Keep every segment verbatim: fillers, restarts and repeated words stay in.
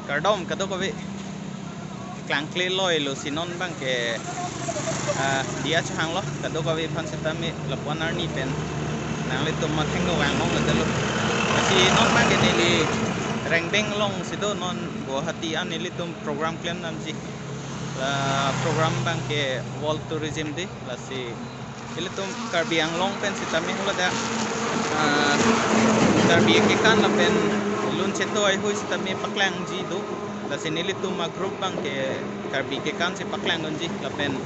Kardom kadokave. Klangkle loi lo si non abangke, ah, diya chehanglo kadokave aphan sitame lapu-an arni pen nanglitum athengno vang long lo delo. Lasi non abangke neli Rengbeng along si do, non Guwahati an nelitum program klemdamji. La program abangke World Tourism Day, lasi ilitum Karbi Anglong pen sitame haladak, ah, Karbi kekan lapen lun cheto heihui sitame paklangji do. Lasi nelitum a-group abangke Karbi kekan si paklangdunji lapen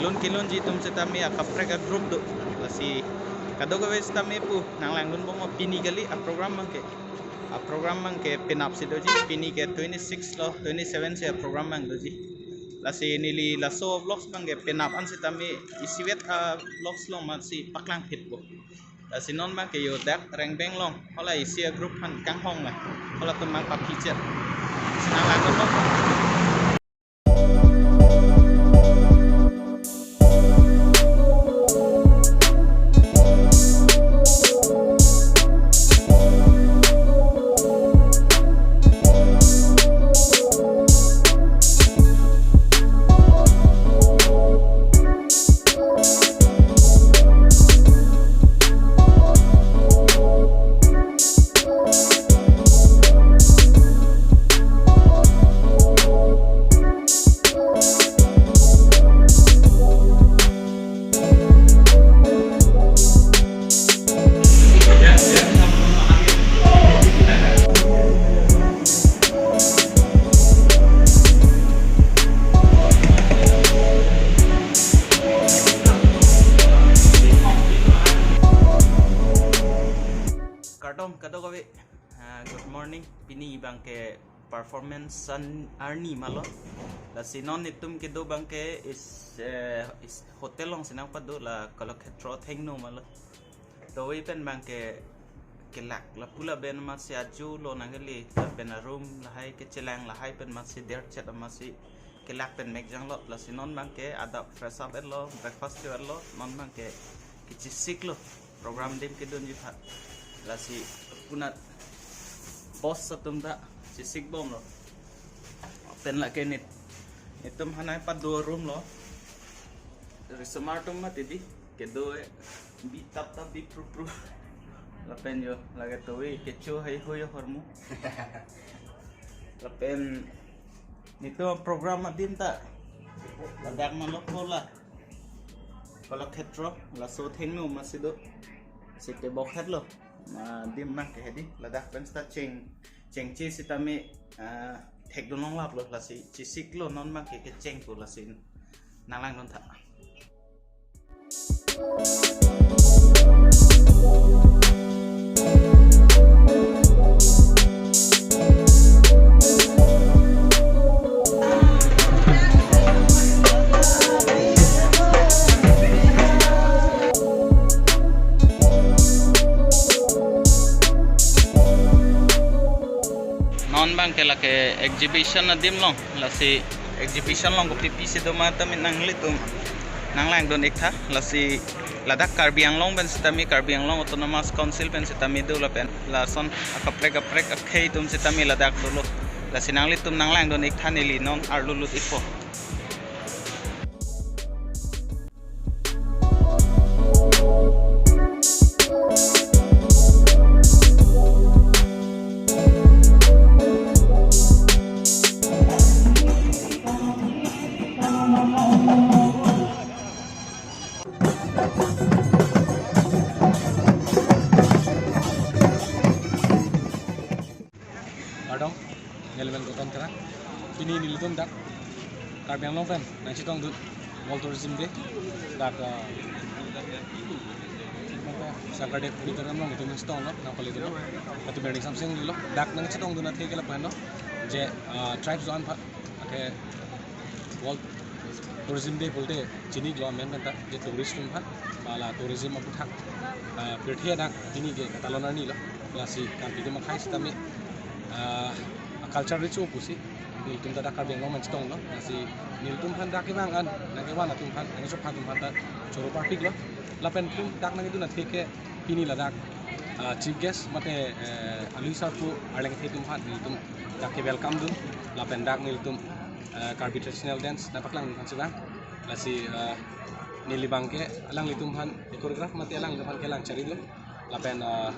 lun kelunji atum sitame akaprek a-group do. Lasi kadokave sitame pu nanglangdun bom pini kali a-program abangke. A-program abangke penap si doji, pini ke twenty-six lo, twenty-seven si a-program abang doji. Lasi neli laso vlogs abangke penap an sitame isivet a-vlogs along masi paklangphit po. Lasi non abangke yo dak Rengbeng along, hala isi a-group aphan kanghong la, halatum abang paphichet. Sinang langdun bom. Kardom kadokave. Ah, good morning. Pini abangke performance an arni malo. Lasi non itum kedo abangke is, eh, is hotel along si nangpado, la Kalakhetro athengno malo. Tove pen abangke kelak lapu laben masi ajo lo nangkele, lapen a-room lahai kechelang lahai pen masi derchet masi kelak pen mekjang lo. Lasi non abangke adap fresh up et lo, breakfast et lo, non abangke kechesik lo. Program adim kedunji aphan. Lasi punat boss atum ta chesik bom lo. Pen lake nit, itum hanai pado room lo. Risomar atum mati di kedo e, bi tap tap bi pru pru. Lapen yo lake tove kecho heihui ahormu. Lapen nelitum program adim ta ladak malok ko la Kalakhetro, laso athengno masi do. Site bokhet lo. Ah, adim nangkehedi, ladak pen sita cheng, chengche sitame, ah, thekdun longlap lo, lasi chesik lo non abangke kecheng ko, lasi nanglangdun tha. Non abangke lake exhibition adim along, lasi exhibition along kopi pi si do ma tame nanglitum nanglangdun ik tha. Lasi ladak Karbi Anglong pen sitame, Karbi Anglong Autonomous Council pen sitame do lapen lason akaprek kaprek akhei atum sitame ladak dolo. Lasi nanglitum nanglangdun ik tha, neli non arlu lut ikpo. Kardom, neli men Gautam Terang. Pini nelitum dak Karbi Anglong pen nangchetongdun World Tourism Day. Dak, ah, Sakardev Auditorium along itum nangchetonglo, nangpalidunlo. Latum ber ning samseng lo. Dak nangchetongdun athe ke lapu-an lo. Je, ah, tribes do-an aphan, ake World Tourism Day pulote chinilo amen pen ta, je tourist atum aphan, ba la tourism aputhak, ah, pirthe adak pini ke katalon arni lo, lasi Karbi atum akhei sitame, ah, culture rich o pusi, nelitum ta dak Karbi Anglong nangchetonglo, lasi nelitum aphan dak kevang an, nangkevan atum aphan, nangkecho aphan atum aphan ta choro parpiklo, lapen itum dak nangkedun athe ke pini ladak Ah, chief guest mate, eh, aluhi sarpo arleng kethe atum aphan nelitum dak ke welcome dun lapen dak nelitum, eh, Karbi traditional dance nangpaklang aphan sivang. Lasi, eh, neli abang ke alanglitum aphan choreograph mate alanglitum aphan kelang chari dun lapen, eh,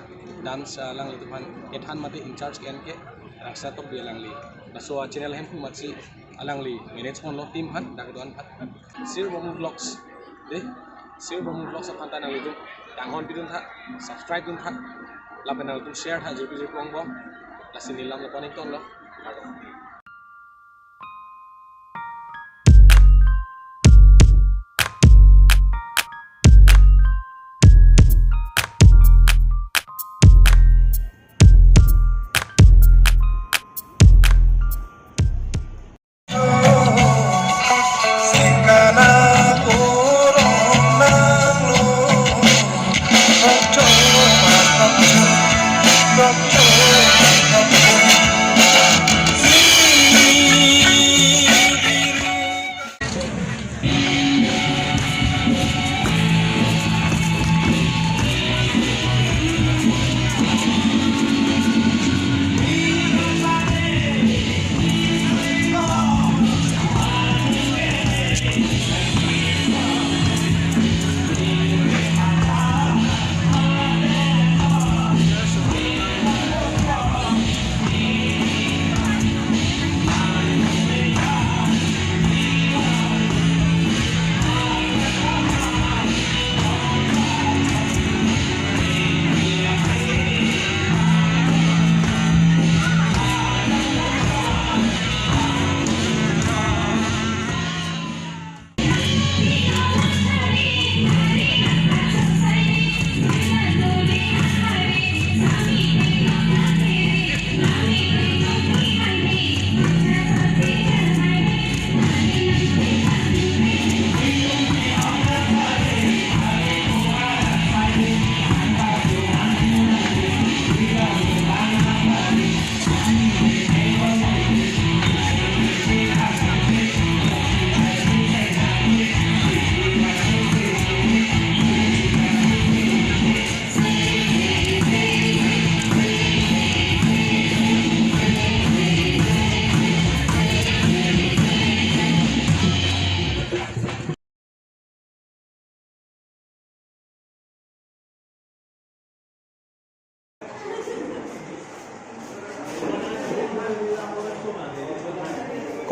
dance, eh, alanglitum aphan kethan mate in charge ke-en ke Rangsatok Bey alangli. Laso a-channel ahemphu amatsi alangli manage ponlo team aphan, dak do-an aphan. Sir Bomu Vlogs. Dei, Sir Bomu Vlogs aphan ta nanglitum kanghon pidun tha, subscribe dun tha, lapen nanglitum share tha, jirpi jirpo angbong. Lasi neli lam lapu-an ingtonlo.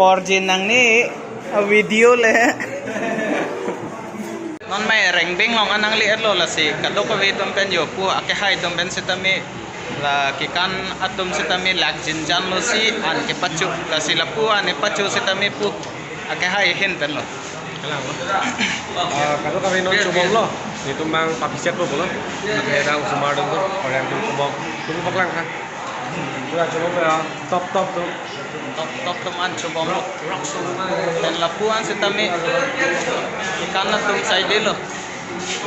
Korjin nangne a-video le. Non mai Rengbeng along anangli-etlo lasi kadokave atum pen jo pu akehai atum pen sitame la kekan atum sitame lak jinjan lo si an kepacho lasi lapu an kepacho sitame pu akehai ahin pen lo. Kalang lo. Ah, kadokave non chobom lo. Netum abang papiset lo pulo. Ake dang osomar atum tu, orang atum chobom. Tum paklang ha. Pura chobom ya, top top tu. Top top atum an chobom lo. Pen lapu an sitame kekan atum saide lo.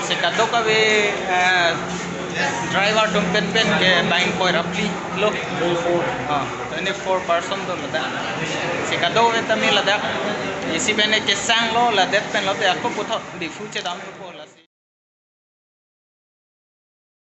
Si kadokave, eh, driver atum pen pen ke bang koi rapli lo. Twenty-four. Ah, twenty-four person do ladak. Si kadokave tame ladak. Isi pen kesang lo ladak pen lote ako puthot Diphu chedam.